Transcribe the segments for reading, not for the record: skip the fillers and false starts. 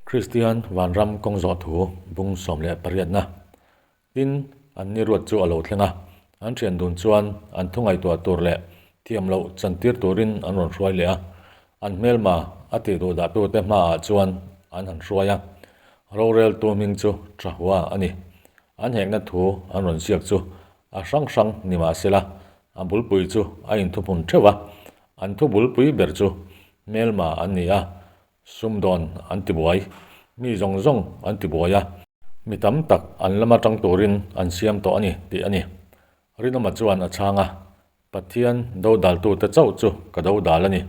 Kristian Vanram kawng zawh thu bung 18na. Tin, an ni ruat chu a lo thleng a, an thian dun chuan an thu ngaihtuah tur leh thiam loh chantir turin an rawn hruai leh a, an hmelma a tih duh dahtute hmaah chuan an han hruai a. Roreltu hming chu Thahua a ni. An hekna thu an rawn ziak chu a hrang hrang ni mah sela, a bulpui chu a inthuhmun theuh a, an thu bulpui ber chu hmelma an ni a, Sumdawn an ti buai. Mi zawng zawng an ti buai a. Mi tam tak an lama tang turin an siam tawh a ni tih a ni. Rinawma chuan a chhang a, Pathian dodaltute chauh chu ka dodal a ni.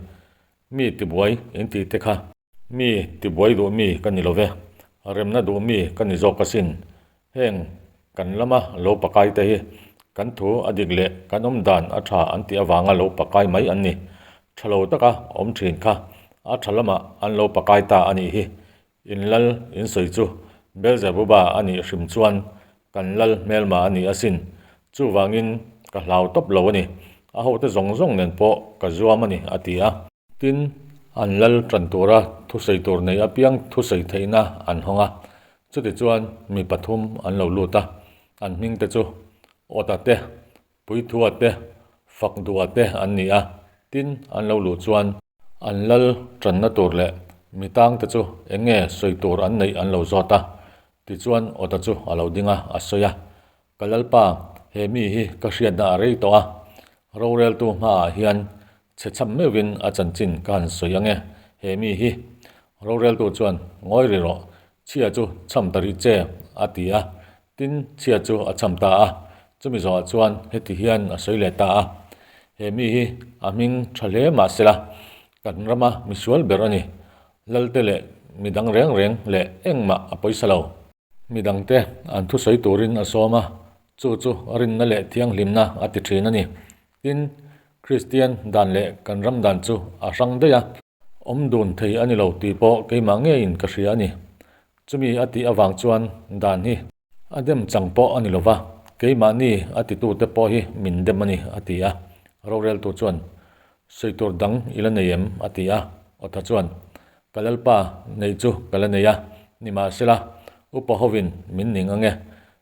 Mi ti buai in tih te kha. Mi ti buai duh mi ka ni lo ve. Remna duh mi ka ni zawk asin. Heng kan lama lo pakai te hi kan thu a dik leh kan awm dan a tha an tih avanga lo pakai mai an ni. Tha lo taka awm thin kha a tha lamah an lo pakai ta a nih hi. In lal in sawi chu Beelzebuba a nih hrim chuan kan lal hmelma a ni asin. Chuvangin ka hlau tawp lo a ni. A hote zawng zawng nen pawh ka zuam a ni a ti a. Tin, an lal tan tura thusawi tur nei apiang thusawi theihna an hawng a. Chutichuan mi pathum an lo lut a, an hmingte chu Awta te, Puithua te, Fakdua te an ni a. Tin, an lo luh chuan an lal tanna tur leh mi tangte chu eng nge sawi tur an neih an lo zawt a. Tichuan Awta chu a lo ding a, a sawi a, Ka Lalpa, he mi hi ka hriatna a rei tawh a, roreltu hmaah hian chhe chham meuhin a chanchin ka han sawi ang e, he mi hi. Roreltu chuan, Ngawi ri rawh, chhia chu chham ta rih che, a ti a. Tin, chhia chu a chham ta a. Chumi zawhah chuan heti hian a sawi leh ta a, He mi hi a hming tha hle mah sela, kan rama misual ber a ni. Lalte leh midang reng reng leh engmah a pawisa lo. Midangte an thusawi turin a sawm a, chu chu rinna leh thianghlimna a ti thin a ni. Tin, Kristian dan leh kan ram dan chu a hrang daih a, awm dun thei a ni lo tih pawh keimah ngeiin ka hria a ni. Chumi a tih avang chuan dan hi a dem chang pawh a ni lo va, keimahni a titute pawh hi min dem a ni, a ti a. Roreltu chuan, Sawi tur dang i la nei em? a ti a. Awtha chuan, Ka Lalpa neih chu ka la nei a, nimahsela upa hovin min ning ange,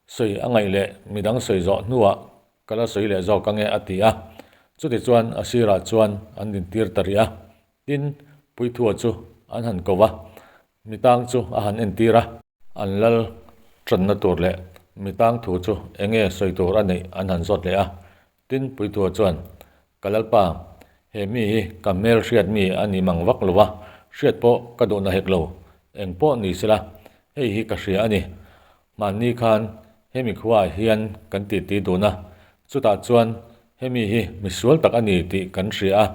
sawi a ngaih leh midang sawi zawh hnuah ka la sawi leh zawk ange a ti a. Chutichuan a sirah chuan an dintir ta rih a, tin Puithua chu an han ko va, mitang chu a han entir a. An lal tanna tur leh mitang thu chu enge sawi tur a neih an han zawt leh a, Tin, Puithua chuan, Ka Lalpa, he mi hi ka hmel hriat mi a ni mang vak lo va, hriat pawh ka duhna hek lo. Eng pawh ni sela, hei hi ka hria a ni. Hmanni khan hemi khuaah hian kan titi dun a, chutah chuan hemi hi misual tak a ni tih kan hria a.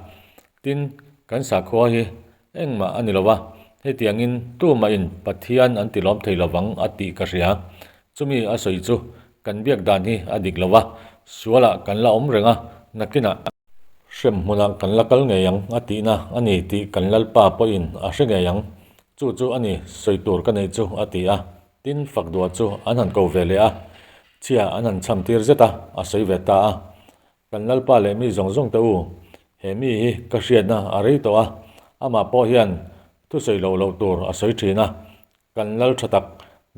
Tin, kan sakhua hi engmah a ni lo va, hetiangin tumahin Pathian an tilawm thei lovang a tih ka hria. Chumi a sawi chu kan biak dan hi a dik lo va, sualah kan la awm reng a, nakinah hrem hmunah kan la kal ngei ang a tihna a ni tih kan Lalpa pawhin a hre ngei ang. Chu chu a ni sawi tur ka neih chu a ti a. Tin, Fakdua chu an han ko ve leh a, chhia an han chham tir zet a, a sawi ve ta a. Kan Lalpa leh mi zawng zawng te u, he mi hi ka hriatna a rei tawh a, amah pawh hian thusawi loh loh tur a sawi thin a, kan Lal tha tak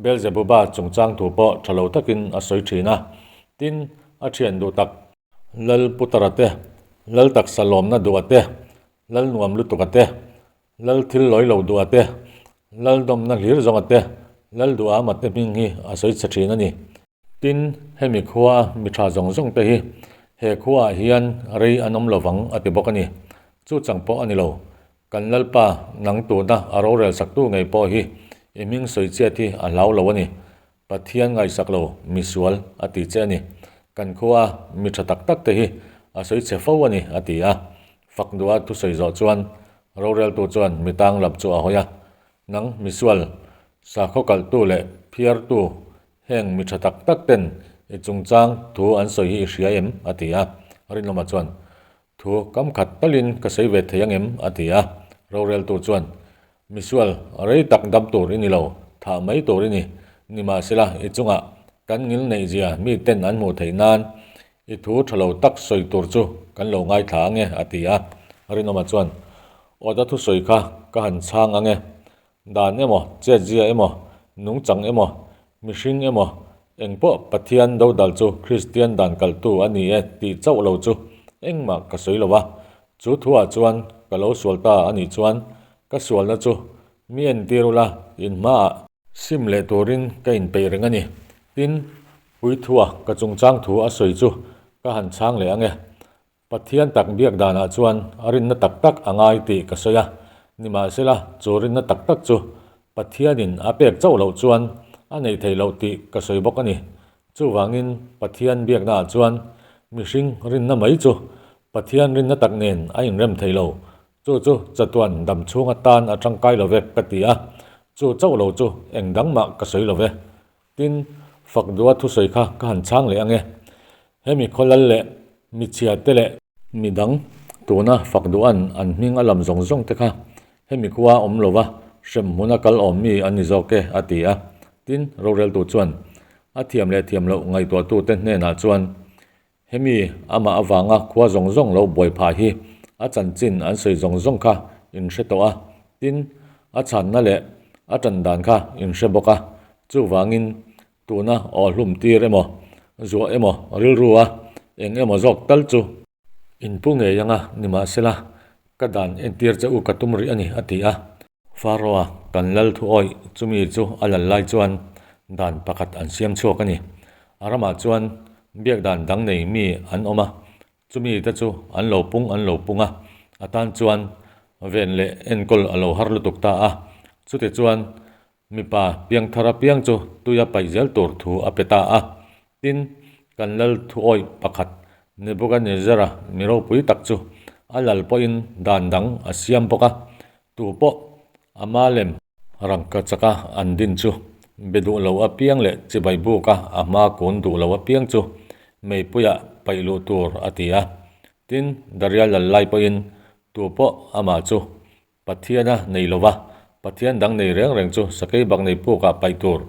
Beelzebuba chungchang thu pawh tha lo takin a sawi thin a, tin, a thian duh tak Lal Putara te, Lal taksa lawmna duh a te, Lal nuam lutuk a te, Lal thil lawi lo duh a te, Lal dawmna hlir zawng a te, Lal duh ama te hming hi a sawi chhe thin a ni. Tin, hemi khua mi tha zawng zawng te hi he khuaah hian rei an awm lovang a ti bawk a ni. Chu chang pawh a ni lo. Kan Lalpa nang tuna a rorel saktu ngei pawh hi i hming sawi chiat hi a hlau lo a ni. Pathian ngaihsak lo misual a ti che a ni. Kan khua mi tha tak tak te hi a sawi chhe fo a ni a ti a. Fak duha thusawi zawh chuan roreltu chuan mi tang lam chu a hawi a. Nang misual, sakhaw kalhtu leh phiartu Heng mi tha tak tak ten i chungchang thu an sawi hi i hria em? a ti a. Rinawma chuan, Thu kam khat talin ka sawi ve thei ang em? a ti a. Roreltu chuan, Misual, rei tak dam tur i ni lo, thah mai tur i ni. Nimahsela, i chungah kan ngil neih zia mi ten an hmuh theih nan i thu tha lo tak sawi tur chu kan lo ngaithla ang e, a ti a. Rinawma chuan, Awta thusawi kha ka han chhang ang e. Dan emaw, chetzia emaw, nungchang emaw, mihring emaw, engpawh Pathian dodal chu Kristian dan kalhtu a ni e tih chauh lo chu engmah ka sawi lo a. Chu thuah chuan ka lo sual ta a nih chuan ka sualna chu mi entir ula in hmaah sim leh turin ka inpeih reng a ni. Tin, Puithua ka chungchang thu a sawi chu ka han chhang leh ang e. Pathian tak biak danah chuan a rinna tak tak a ngai tih ka sawi a, nimahsela chu rinna tak tak chu Pathianin a pek chauh loh chuan a neih theih loh tih ka sawi bawk a ni. Chuvangin Pathian biaknaah chuan mihring rinna mai chu Pathian rinna tak nen a inrem thei lo. Chu chu chatuan dam chhung atan a tangkai lo ve ka ti a, chu chauh lo chu eng dang mah ka sawi lo ve. Tin, fak duha thusawi kha ka han chhang leh ang e. Hemi khawlal leh michhia te leh midang tuna fak duhan an hming a lam zawng zawng te kha hemi khua awm lova hrem hmuna kal awm mi an ni zawk e, a ti a. Tin, roreltu chuan a thiam leh thiam loh ngaihtuahtute hnenah chuan Hemi amah avanga khua zawng zawng lo buai phah hi a chanchin an sawi zawng zawng kha in hre tawh a, tin, a chhanna leh a tan dan kha in hre bawk a, chuvangin tuna aw hlum tir emaw, zuah emaw rilru a eng emaw zawk tal chu in pu ngei anga nimahsela ka dan entir che u ka tum rih a ni, a ti a. Pharaoh-a kan lal thu awih chumi chu a lal lai chuan dan pakhat an siam chhuak a ni. A ramah chuan biak dan dang nei mi an awm a, chumi te chu an lo pung an lo pung a, a tan chuan ven leh enkawl a lo har lutuk ta a. Chutichuan Mipa piangthar apiang chu tuia paih zel tur thu a pe ta a. Tin, kan lal thuawih pakhat Nebuchadnezzar-a mi ropui tak chu a lal pawhin dan dang a siam bawk a, tu pawh a malem rangka chaka an din chu be duh lo apiang leh chibai buka a hma kun duh lo apiang chu meipuiah paih luh tur a ti a. Tin, Daria lal lai pawhin tu pawh amah chu Pathiana nei lova, Pathian dang nei reng reng chu sakei bak nei pukah paih tur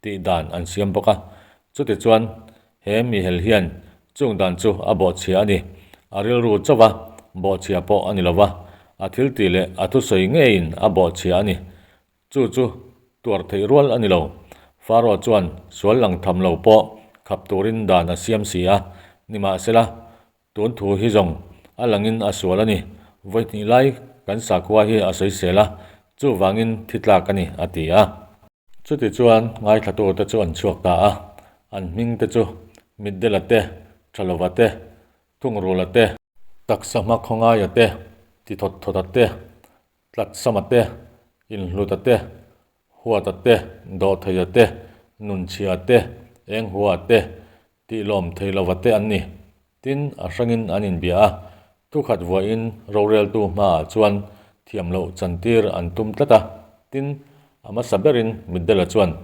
tih dan an siam bawk a. Chutichuan, he mihel hian chung dan chu a bawhchhia a ni. A rilru chauha bawhchhia pawh a ni lova, a thiltih leh a thusawi ngeiin a bawhchhia a ni. Chu chu tuar theih rual a ni lo. Pharaoh chuan sual lang tham lo pawh khap turin dan a siam si a, nimahsela, Tun thu hi zawng a langin a sual a ni. Vawi hnih lai kan sakhua hi a sawisel a, chuvangin thi tlak a ni, a ti a. Chutichuan ngaithlatute chu an chhuak ta a, an hmingte chu Mitdela te, Thalova te, Thungrula te, Taksa Hmakhawngaia te, Tithawtthawta te, Tlatsama te, Inhluta te, Huata te, Dawhtheia te, Nunchhia te, Enghua te, Tihlawm thei lova te an ni. Tin, a hrangin an inbia a, thukhat vuahin roreltu hmaah chuan thiam loh chantir an tum tlat a. Tin, a hmasa berin Mitdela chuan,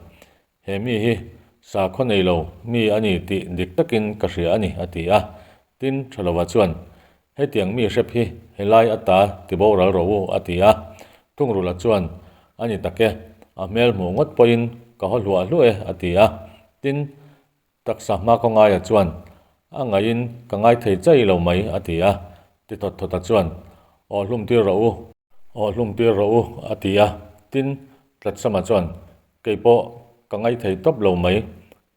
He mi hi sakhaw nei lo mi a ni tih dik takin ka hria a ni, a ti a. Tin, Thalova chuan, Hetiang mi hrep hi helai ata ti boral rawh u, a ti a. Thungrula chuan, A ni tak e, a hmel hmuh ngawt pawhin ka haw hluah hluah e, a ti a. Tin, Taksa hma ka ngaia chuan, A ngaiin ka ngai thei chai lo mai, a ti a. Ti thawt thawta chuan, Aw hlum tir rawh u, aw hlum tir rawh u, a ti a. Tin, Tlatsama chuan, Kei pawh ka ngai thei tawp lo mai,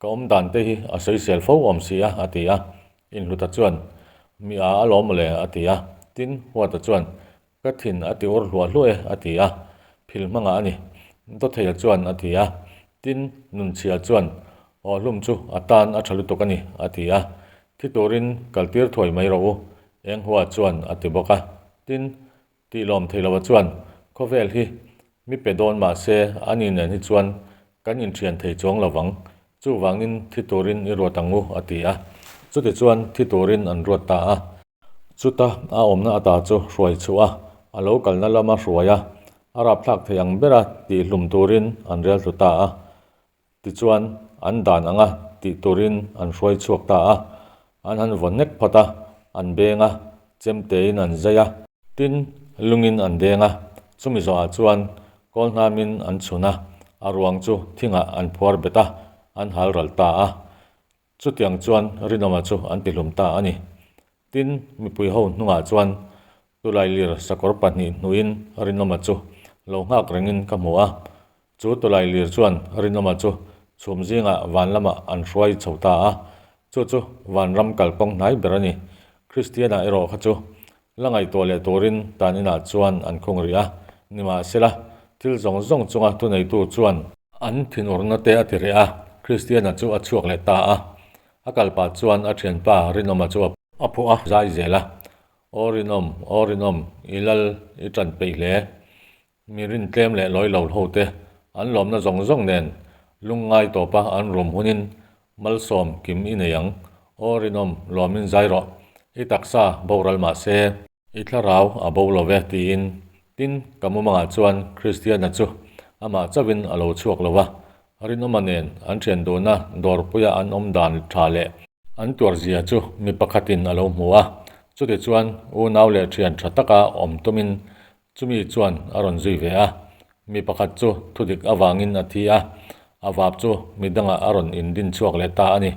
ka awm dan te hi a sawisel fo awm si a, a ti a. Inhluta chuan, Mi a alawm mawle, a ti a. Tin, Huata chuan, Ka thin a ti ur hluah hluah e, a ti a. Phil hmangah a ni. Dawtheia chuan a ti a. Tin, Nunchhia chuan, Aw hlum chu a tan a tha lutuk a ni, a ti a. Thi turin kaltir thuai mai rawh u, Enghua chuan a ti bawk a. Tin, tihlawm thei lova chuan, Khawvel hi mi pe dawn mah se ani nen hi chuan kan inthian thei chuang lo vang. Chuvangin thi turin i ruat ang u, a ti a. Chutichuan thi turin an ruat ta a. Chuta a awmna ata chu hruai chhuah a, a lo kalna lama hruai a, a rapthlak thei ang bera tihhlum turin an rel thlu ta a. Tichuan, an dan anga tih turin an hruai chhuak ta a, an han vaw nek phawt a, an beng a, chemtein an zai a. Tin, lungin an deng a, chumi zawhah chuan kawl hnamin an chhun a, a ruang chu thingah an phuar bet a, an hal ral ta a. Chutiang chuan Rinawma chu an tihlum ta a ni. Tin, mipui ho hnungah chuan Tulailir sakawr pahnih hnuhin Rinawma chu lo nghak rengin ka hmu a. Chu tawlailir chuan Rinawma chu chhum zingah van lamah an hruai chho ta a, chu chu vanram kalkawng hnai ber a ni. Kristiana erawh kha chu la ngaihtuah leh turin tan inah chuan an khung rih a, nimahsela thil zawng zawng chunga thuneitu chuan an thinurna te a ti reh a, Kristiana chu a chhuak leh ta a. A kal pah chuan a thianpa Rinawma chu a phuah a zai zel a, Aw Rinawm, aw Rinawm, i lal i tan peih hle. Mi rintlem leh lawi lo ho te an lawmna zawng zawng nen lungngai tawpa an rum hunin malsawm kim i nei ang. Aw rinawm lawmin zai rawh, i taksa boral mah se. I thlarau a bo lo ve tiin. Tin, ka mumangah chuan Kristiana chu amah chauhin a lo chhuak lo va, Rinawma nen an thian duhna dawrpuia an awm dan tha leh an tuarzia chu mi pakhatin a lo hmu a. Chutichuan unau leh thian tha taka awm tumin Chumi chuan a rawn zui ve a, mi pakhat chu thudik avangin a thi a, a vap chu mi dangah a rawn indin chhuak leh ta a ni.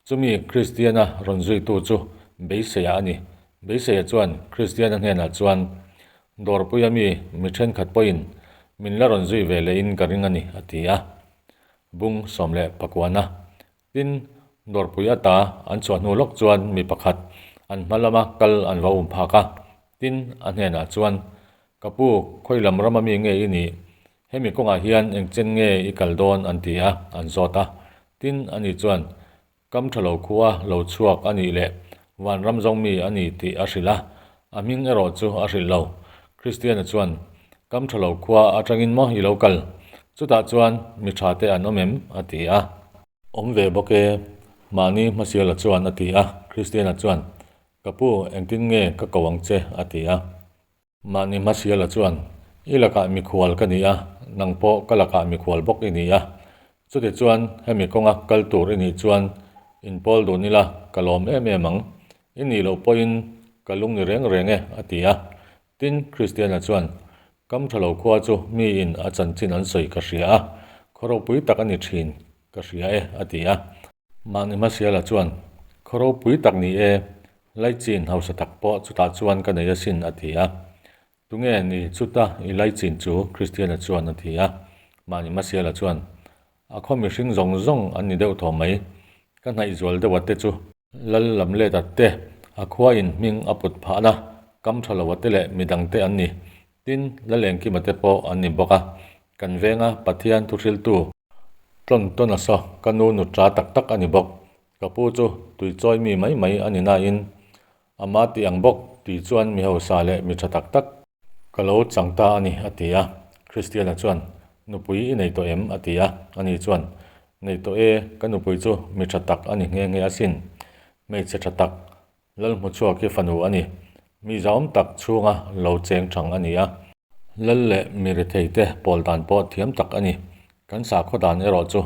Chumi Kristiana rawn zuitu chu Beiseia a ni. Beiseia chuan Kristiana hnenah chuan, Dawrpuia mi mi thenkhat pawhin min la rawn zui ve lehin ka ring a ni, a ti a. Bung 11. Tin, dawrpui ata an chhuah hnu lawk chuan mi pakhat an hma lama kal an va um phak a. Tin, a hnenah chuan, Ka pu, khawi lam rama mi nge i nih? Hemi kawngah hian engchen nge i kal dawn? an ti a, an zawt a. Tin, ani chuan, Kam tha lo khua lo chhuak a nih leh vanram zawng mi a ni tih a hrilh a, a hming erawh chu a hrilh lo. Kristiana chuan, Kam tha lo khua atangin maw i lo kal? Chutah chuan mi tha te an awm em? a ti a. Awm ve bawk e, mahni hmasiala chuan a ti a. Kristiana chuan, Ka pu, engtin nge ka ko ang che? a ti a. Mahni hmasiala chuan, I lakah mikhual ka ni a, nang pawh ka lakah mikhual bawk i ni a. Chutichuan, hemi kawnga kal tur i nih chuan inpawl dun ila ka lawm em em ang. I nih loh pawhin ka lung ni reng reng e, a ti a. Tin, Kristiana chuan, Kam tha lo khua chu miin a chanchin an sawi ka hria a, khaw ropui tak a ni thin ka hria e, a ti a. Mahni Hmasiala chuan, Khaw ropui tak ni e, laichin hausa tak pawh chutah chuan ka nei asin, a ti a. Tunge ni chuta i laichin chu? Kristiana chuan a ti a. Mahni Hmasiala chuan, A khaw mihring zawng zawng an ni deuh thaw mai, ka hnaih zual deuh a te chu. Lal lam let a te, a khua in hming a put phahna, kam tha lo a te leh midang te an ni. Tin, Lalengkima te pawh an ni bawk a. Kan venga Pathian thuhriltu tlawn tawn a saw ka nu nutra tak tak a ni bawk. Ka pu chu tuichawi mi mai mai a ni nain ama tih ang bawk tui chuan mi hausa leh mi tha tak tak Ka lo chang ta a ni, a ti a. Christiana chuan, Nupui i nei tawh em? a ti a. Ani chuan, Nei tawh e, ka nupui chu mi tha tak a ni nghe nghe asin. Hmeichhe tha tak, Lal hmuchhuak hi fanu a ni. Mi zahawm tak chhunga lo cheng thang a ni a. Lal leh mi rethei te pawl dan pawh thiam tak a ni. Kan sakhaw dan erawh chu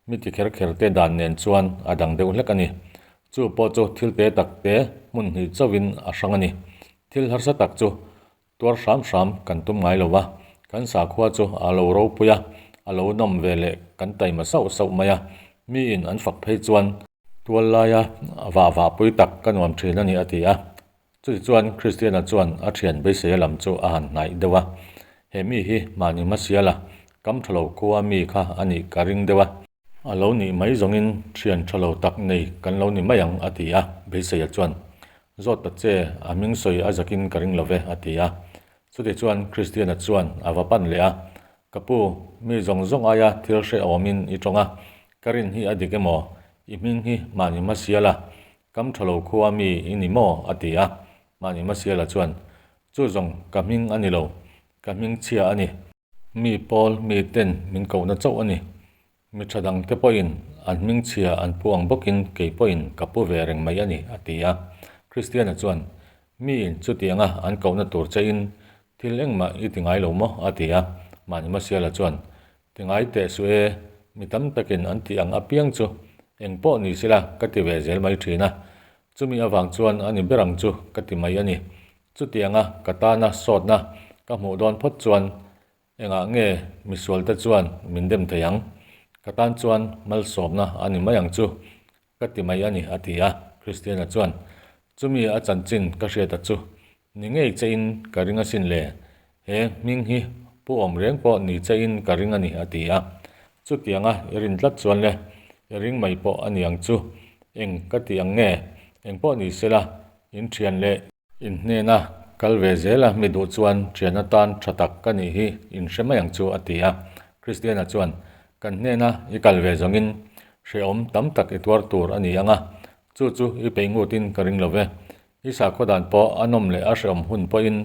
mi ti kher kher te dan nen chuan a dang deuh hlek a ni. Chu pawh chu thil te tak te hmun hnih chauhin a hrang a ni. Thil harsa tak chu tuar hram hram kan tum ngai lo va, kan sakhua chu a lo ropui a, a lo nawm ve leh kan taima sauh sauh mai a, miin an fak phei chuan tual laia vah vah pui tak ka nuam thin a ni a ti a. Chutichuan Kristiana chuan a thian beiseia lam chu a han hnaih deuh a, he mi hi mahni hmasiala kam tha lo khua mi kha a nih ka ring deuh a, A lo nih mai zawngin thian tha lo tak nei kan lo ni mai ang, a ti a. Beiseia chuan, Zawt ta che, a hming sawi a zakin ka ring lo ve, a ti a. Chuti chuan Kristiana chuan a va pan leh a, Ka pu, mi zawng zawng aia thil hrehawmin i tawng a, ka rin hi a dik emaw? I hming hi mahni hmasiala kam tha lo khua mi i ni maw? a ti a. Mahni hmasiala chuan, Chu zawng ka hming a ni lo, ka hming chhia a ni. Mi pawl mi ten min kohna chauh a ni. Mi tha dang te pawhin an hming chhia an pu ang bawkin kei pawhin ka pu ve reng mai a ni, a ti a. Kristiana chuan, Miin chutianga an kohna tur chein thil engmah i ti ngai lo maw? a ti a. Mahni Masiala chuan, Ti ngai teh suh e, mi tam takin an tih ang apiang chu eng pawh ni sela ka ti ve zel mai thin a. Chumi avang chuan a ni ber ang chu ka ti mai a ni. Chutianga ka tana sawtna ka hmuh dawn phawt chuan engah nge misualte chuan min dem thei ang? Ka tan chuan malsawmna a ni mai ang chu ka ti mai a ni, a ti a. Kristiana chuan, Chumi a chanchin ka hriata chu ni ngei chein ka ring asin le, he hming hi pu awm reng pawh ni chein ka ring a ni, a ti a. Chutianga i rin tlat chuan le, i ring mai pawh a ni ang chu. Eng ka ti ang nge? Eng pawh ni sela, in thian leh in hnena kal ve zel a, mi duh chuan thian atan tha tak ka nih hi in hre mai ang chu, a ti a. Kristiana chuan, Kan hnena i kal ve zawngin hrehawm tam tak i tuar tur a ni ang a, chu chu i peih ngutin ka ring lo ve. I sakhaw dan pawh a nawm leh a hrehawm hun pawhin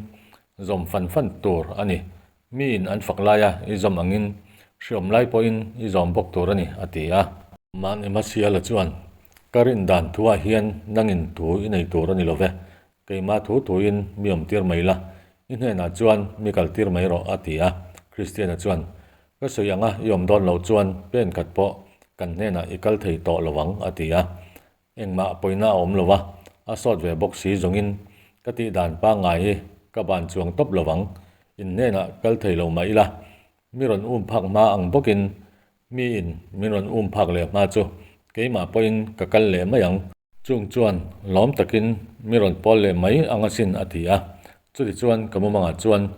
zawm fan fan tur a ni. Miin an fak laia i zawm angin hrehawm lai pawhin i zawm bawk tur a ni, a ti a. Mahni Masiala chuan, Ka rin dan thuah hian nangin thu i nei tur a ni lo ve. Keimah thu thuin mi awmtir mai la, i hnenah chuan mi kaltir mai rawh, a ti a. Kristiana chuan, Ka sawi anga i awm dawn loh chuan pen khat pawh kan hnenah i kal thei tawh lo ang, a ti a. Engmah pawina a awm lo a, a sawt ve bawk si zawngin ka tih dan pangngai hi ka ban chuang tawp lo ang. In hnenah kal thei lo mah ila, mi rawn um phak hma ang bawkin miin min rawn um phak leh hma chu keimah pawhin ka kal leh mai ang. Chung chuan lawm takin mi rawn pawl leh mai ang asin a ti a. Chutichuan ka mumangah chuan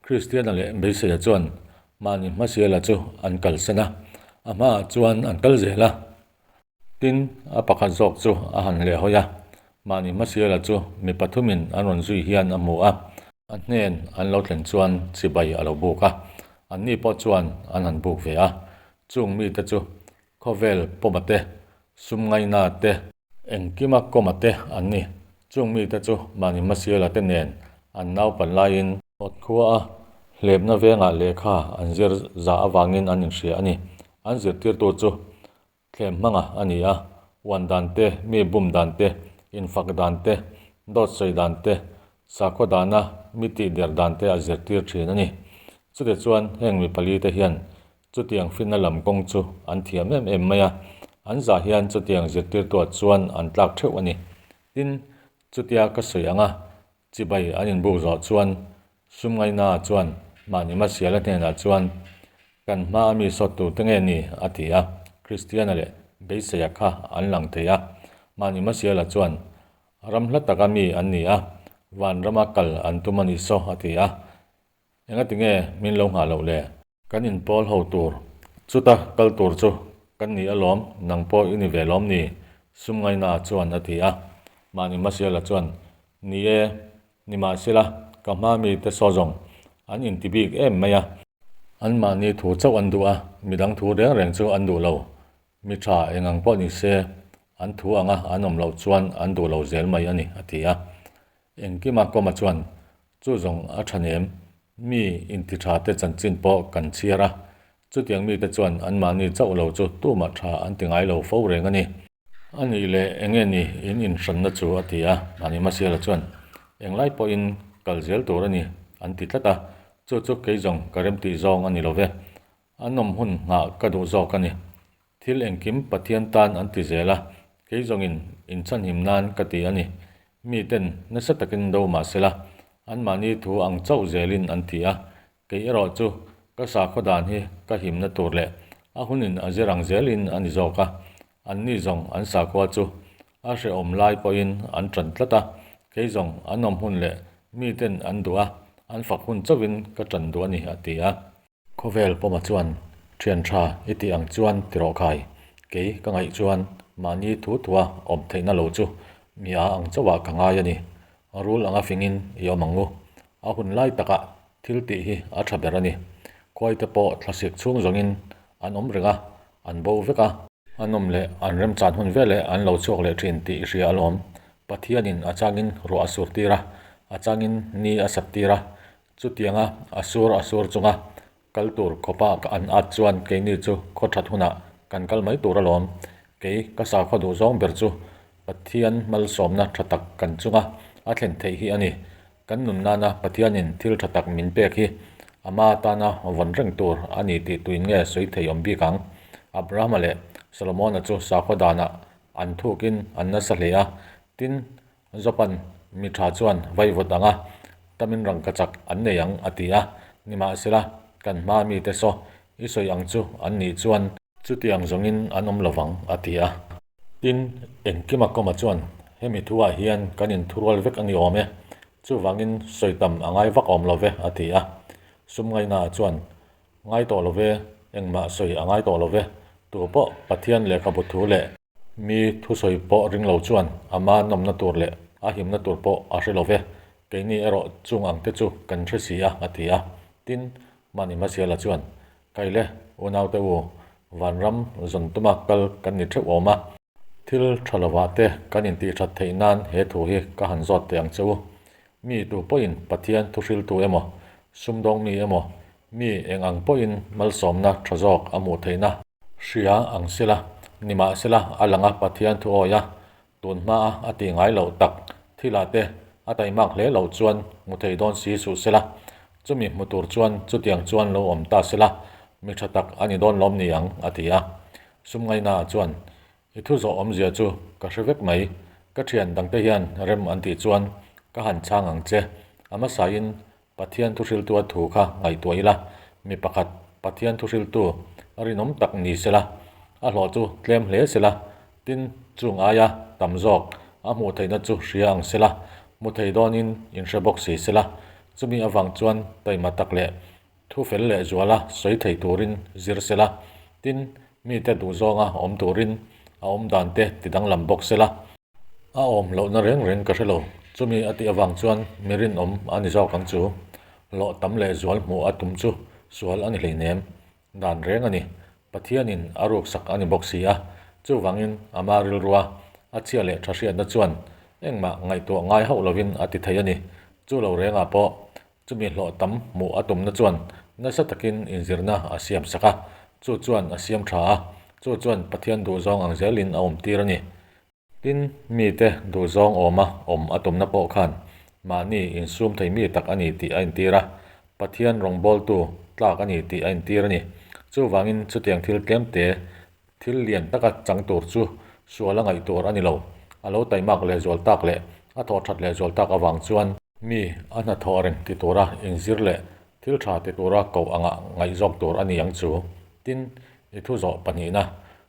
Kristiana leh Beiseia chuan mahni hmasiala chu an kalsan a, a hmaah chuan an kal zel a. Tin, a pakhat zawk chu a han lehhawi a, mahni hmasiala chu mi pathumin an rawn zui hian a hmu a. A hnen an lo thlen chuan chibai a lo buk a, anni pawh chuan an han buk ve a. Chung mite chu khawvel pawma te, sum ngaina te, engkima kawma te an ni. Chung mite chu mahni hmasiala te nen an naupan laiin awt khua a hlepna vengah lehkha an zir za avangin an inhria a ni. An zirtirtu chu Thlem hmanga a ni a, uan dan te, mi bum dan te, infak dan te, dawt sawi dan te, sakhaw dana mi tih der dan te a zirtir thin a ni. Chute chuan heng mi pali te hian chutiang finna lam kawng chu an thiam em em mai a, an zah hian chutiang zirtirtuah chuan an tlak theuh a ni. Tin, chutia ka sawi anga Chibai an inbuk zawh chuan Sumngaina chuan mahni Masiala hnenah chuan, Kan hma a mi sawt tur te nge ni? a ti a. Kristiana leh Beiseia kha an lang thei a. Mahni Masiala chuan, Ram hla taka mi an ni a, vanrama kal an tum a ni saw, a ti a. Engati nge min lo nghah loh le? Kan inpawl ho tur, chuta kal tur chu kan ni alawm, nang pawh i ni ve lawm ni? Sumngaina chuan a ti a. Mahni Masiala chuan, Ni e, nimahsela ka hma mite saw zawng an inti bik em mai a. Anmahni thu chauh an duh a, midang thu reng reng chu an duh lo. Mi tha eng ang pawh ni se, an thu anga an awm loh chuan an duh lo zel mai a ni, a ti a. Engkima Kawma chuan, Chu zawng a tha nem, mi inti tha te chanchin pawh kan chhiar a, chutiang mite chuan anmahni chauh lo chu tumah tha an ti ngai lo fo reng a ni. A nih leh eng nge ni in inhranna chu a ti a, mahni Masiala chuan, Englai pawhin kal zel tur a ni, an ti tlat a, chu chu kei zawng ka remtih zawng a ni lo ve. A nawm hun nghah ka duh zawk a ni. Thil engkim Pathian tan an ti zel a, kei zawngin inchhanhim nan ka ti a ni. Miten nasa takin do mah sela, anmahni thu ang chauh zelin an ti a, kei erawh chu ka sakhaw dan hi ka himna tur leh a hunin a zir ang zelin a ni zawk a. Anni zawng an sakhua chu a hrehawm lai pawhin an ṭan tlat a, kei zawng an awm hun leh miten an duh a, an fak hun chauhin ka ṭan duh a ni, a ti a. Khawvel pawma chuan thian tha i tih ang chuan ti rawh khai. Kei ka ngaih chuan mahni thu thua awm theihna lo chu mi a ang chauhah ka ngai a ni. Rul anga fingin i awm ang u. A hun lai takah thil tih hi a tha ber a ni. Khuaite pawh thlasik chhung zawngin an awm reng a, an bo vek a. A nawm leh an remchan hun veleh an lo chhuak leh thin tih i hria alawm. Pathianin a changin ruah a sur tir a, a changin ni a sat tir a. Chutianga a sur a sur chunga kal tur khawpa an at chuan keini chu khaw that hunah kan kal mai tur alawm. Kei ka sakhaw duh zawng ber chu Pathian malsawmna tha tak kan chunga a thlen theih hi a ni. Kan nun nana Pathianin thil tha tak min pek hi ama tana vawn reng tur a ni tih tuin nge sawi thei awm bik ang? Abrahama leh Solomona chu sakhaw danah an thukin an nasa hle a, tin, Jopan mi tha chuan vaivut anga tamin rangkachak an nei ang a ti a, nimahsela kan hma mite saw i sawi ang chu an nih chuan chutiang zawngin an awm lovang a ti a. Tin, engkima kawma chuan hemi thuah hian kan inthurual vek a ni awm e, chuvangin sawi tam a ngai vak awm lo ve, a ti a. Sum ngaina chuan, Ngai tawh lo ve, engmah sawi a ngai tawh lo ve, tu pawh Pathian lehkhabu thu leh mi thusawi pawh ring lo chuan ama nawmna tur leh a himna tur pawh a hre lo ve, keini erawh chung ang te chu kan hre si a, a ti a. Tin, mahni hmasiala chuan, Kaile, unaute u, vanram zawn tuma kal kan ni theuh awm a. Thil tha lovah te kan intih that theih nan he thu hi ka han zawt teh ang che u. Mi tu pawhin Pathian thuhriltu emaw, sumdawng mi emaw, mi eng ang pawhin malsawmna tha zawk a hmuh theihna hria ang sela, nimahsela a langa Pathian thu awi a, tun hmaa a tih ngai loh tak thilah te a taimak hle loh chuan hmu thei dawn si suh sela, chumi hmu tur chuan chutiang chuan lo awm ta sela, mi tha tak a ni dawn lawm ni ang, a ti a. Sum ngaina chuan, I thu zawh awmzia chu ka hre vek mai. Ka thian dangte hian rem an tih chuan ka han chhang ang che. A hmasain Pathian thuhriltua thu kha ngaihtuah ila, mi pakhat Pathian thuhriltu rinawm tak ni sela, a hlawh chu tlem hle sela, tin chung aia tam zawk a hmuh theihna chu hria ang sela, hmu thei dawnin inhre bawk si sela, chumi avang chuan taima tak leh Thu fel leh zuala sawi thei turin zir sela, tin, mite duhzawnga awm turin a awm dan te ti danglam bawk sela. A awm lohna reng reng ka hre lo, chumi a tih avang chuan mi rinawm a ni zawk ang chu. Hlawh tam leh zual hmuh a tum chu sual a ni hleinem, dan reng a ni. Pathianin a ruksak a ni bawk si a, chuvangin ama rilrua a chhia leh tha hriatna chuan engmah ngaihtuah ngai hauh lovin a ti thei a ni. Chu lo rengah pawh Chumi hlawh tam hmuh a tumna chuan nasa takin inzirna a siam sak a, chu chuan a siam tha a, chu chuan Pathian duhzawng ang zelin a awmtir a ni. Tin, mite duhzawng awma awm a tumna pawh khan mahni insum thei mi tak a ni tih a intir a, Pathian rawngbawltu tlak a ni tih a intir a ni. Chuvangin chutiang thil tlemte Thil lian taka chang tur chu sual a ngaih tur a ni lo. A lo taimak leh zual tak leh a thawh that leh zual tak avang chuan mi a hnathawh reng ti tura inzir leh thil tha ti tura koh angah ngaih zawk tur a ni ang chu. Tin, i thu zawh pahnihna,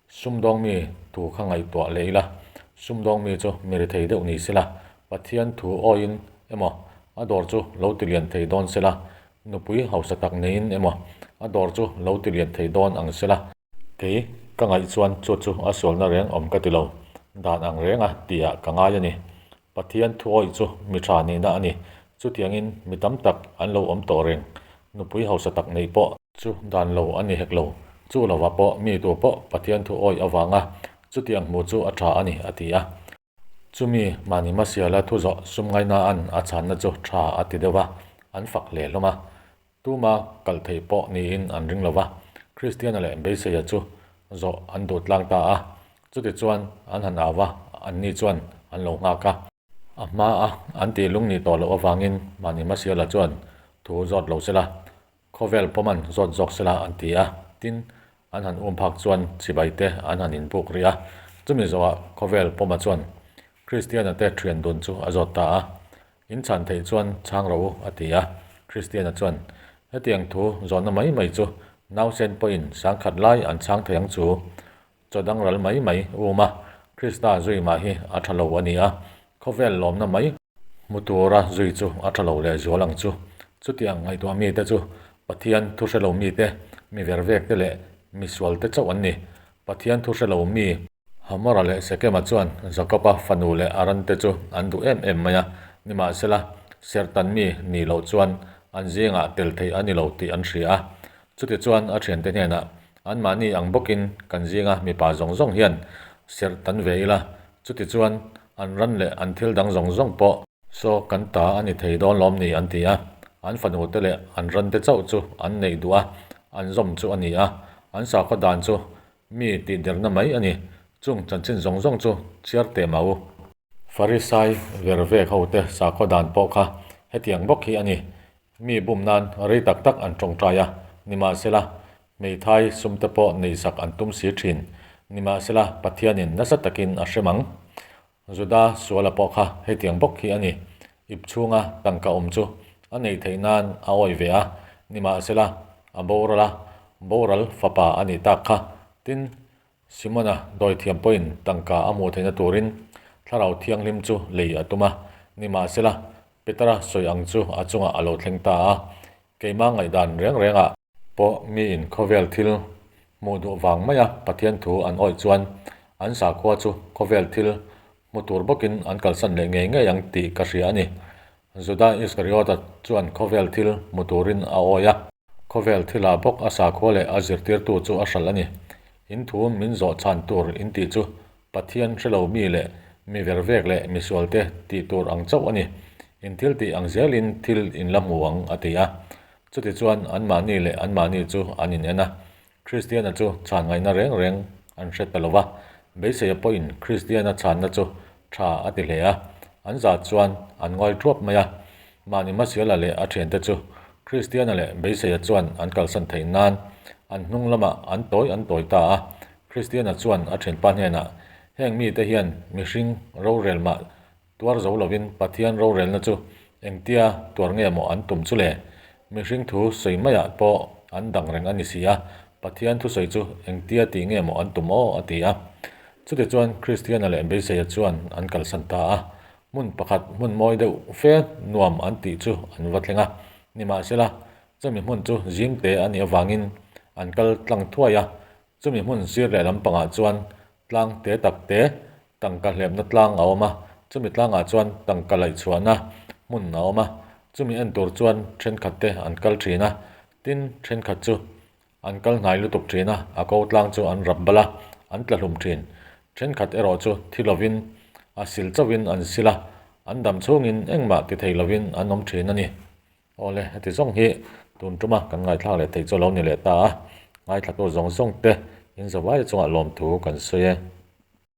sumdawng mi thu kha ngaihtuah leh ila, sumdawng mi chu mi rethei deuh ni sela, Pathian thu awiin emaw a dawr chu lo ti lian thei dawn sela, nupui hausa tak neiin emaw a dawr chu lo ti lian thei dawn ang sela, Kei ka ngaih chuan chu chu a sualna reng awm ka ti lo, dan ang renga tihah ka ngai a ni. Pathian thuawih chu mi tha nihna a ni. Chutiangin mi tam tak an lo awm tawh reng, nupui hausa tak neih pawh chu dan lo a ni hek lo. Chu lovah pawh mi tu pawh Pathian thuawih avanga chutiang hmuh chu a tha a ni, a ti a. Chumi mahni hmasiala thu zawh sum ngaina'n a chhanna chu tha a ti deuh a, an fak hle hlawm a. Tuma kalh theih pawh niin an ring lo va, Kristiana leh Beiseia chu zawh an duh tlang ta a. Chutichuan an han au va, anni chuan an lo nghak a. A hmaa an tih lung nih tawh loh avangin mahni hmasiala chuan thu zawt lo sela, Khawvel pawm an zawt zawk sela an ti a, tin, an han um phak chuan chibai te an han inbuk rih a. Chumi zawhah khawvel pawma chuan Kristiana te thian dun chu a zawt ta a, In chhan theih chuan chhang rawh u a ti a. Kristiana chuan, Hetiang thu zawhna mai mai chu nausen pawhin sangkhat lai an chhang thei ang chu. Chaw dang ral mai mai um a, Krista zui mah hi a tha lo a ni a, khawvel lawmna mai hmu tura zui chu a tha lo leh zual ang chu. Chutiang ngaihtuah mite chu Pathian thu hre lo mite, mi ver vek te leh mi sual te chauh an ni. Pathian thu hre lo mi. Hamora leh Sekema chuan Jakoba fanu leh a ran te chu an duh em em mai a, nimahsela serhtan mi nih loh chuan an zingah tel theih a ni lo tih an hria a. Chutichuan a thiante hnenah Anmahni ang bawkin kan zinga mipa zawng zawng hian serh tan ve ila, chutichuan an ran leh an thil dang zawng zawng pawh saw kan ta a ni thei dawn lawm ni an ti a. An fanute leh an rante chauh chu an neih duh a, an zawm chu a ni a, an sakhaw dan chu mi tihderna mai a ni. Chung chanchin zawng zawng chu chhiar teh mah u. Farisai ver vek hote sakhaw dan pawh kha hetiang bawk hi a ni. Mi bum nan rei tak tak an tawngtai a, nimahsela, hmeithai sumte pawh neihsak an tum si thin. Nimahsela, Pathianin nasa takin a hrem ang. Juda suala pawh kha hetiang bawk hi a ni. Ip chhunga tangka awm chu a neih theih nan a awih ve a, nimahsela, a boral a, boral fapa a nih tak kha. Tin, Simona dawithiam pawhin tangka a hmuh theihna turin Thlarau Thianghlim chu lei a tum a, nimahsela, Petera sawi ang chu a chungah a lo thleng ta a. Keimah ngaihdan reng rengah pawh miin khawvel thil hmuh duh vang maia Pathian thu an awih chuan an sakhua chu khawvel thil hmu tur bawkin an kalsan leh ngei ngei ang tih ka hria a ni. Juda Iskariota chuan khawvel thil hmu turin a awi a. Khawvel thilah bawk a sakhua leh a zirtirtu chu a hralh a ni. In thu min zawh chhan tur in tih chu Pathian hrelo mi leh mi vervek leh misualte tih tur ang chauh a ni. In thil tih ang zelin thil in la hmu ang, a ti a. Chutichuan anmahni leh anmahni chu an in en a. Kristiana chu chhan ngaihna reng reng an hre ta lo va. Beiseia pawhin Kristiana chhanna chu tha a ti hle a. An zah chuan an ngawi thuap mai a. Mahni Masiala leh a thiante chu Kristiana leh Beiseia chuan an kalsan theih nan an hnung lamah an tawi an tawi ta a. Kristiana chuan a thianpa hnenah, Heng mite hian mihring rorel mah tuar zo lovin Pathian rorelna chu engtia tuar nge maw an tum chu le? Mihring thu sawi maiah pawh an dang reng a ni si a, Pathian thusawi chu engtia tih nge maw an tum aw? a ti a. Chutichuan Kristiana leh Beiseia chuan an kalsan ta a. Hmun pakhat hmun mawi deuh fe nuam an tih chu an va thleng a. Nimahsela, chumi hmun chu zimte a nih avangin an kal tlang thuai a. Chumi hmun sir leh lampangah chuan tlang te tak te tangka hlepna tlang a awm a, chumi tlangah chuan tangka laih chhuahna hmun a awm a, chumi en tur chuan thenkhat te an kal thin a, tin thenkhat chu an kal hnai lutuk thin a, a ko tlang chu an rap bal a, an tla hlum thin. Thenkhat erawh chu thi lovin a sil chauhin an sil a, an dam chhungin engmah ti thei lovin an awm thin a ni. Awle, heti zawng hi tun tuma kan ngaithlak leh theih chu a lo ni leh ta a, ngaithlatu zawng zawng te in zavai chungah lawmthu kan sawi e.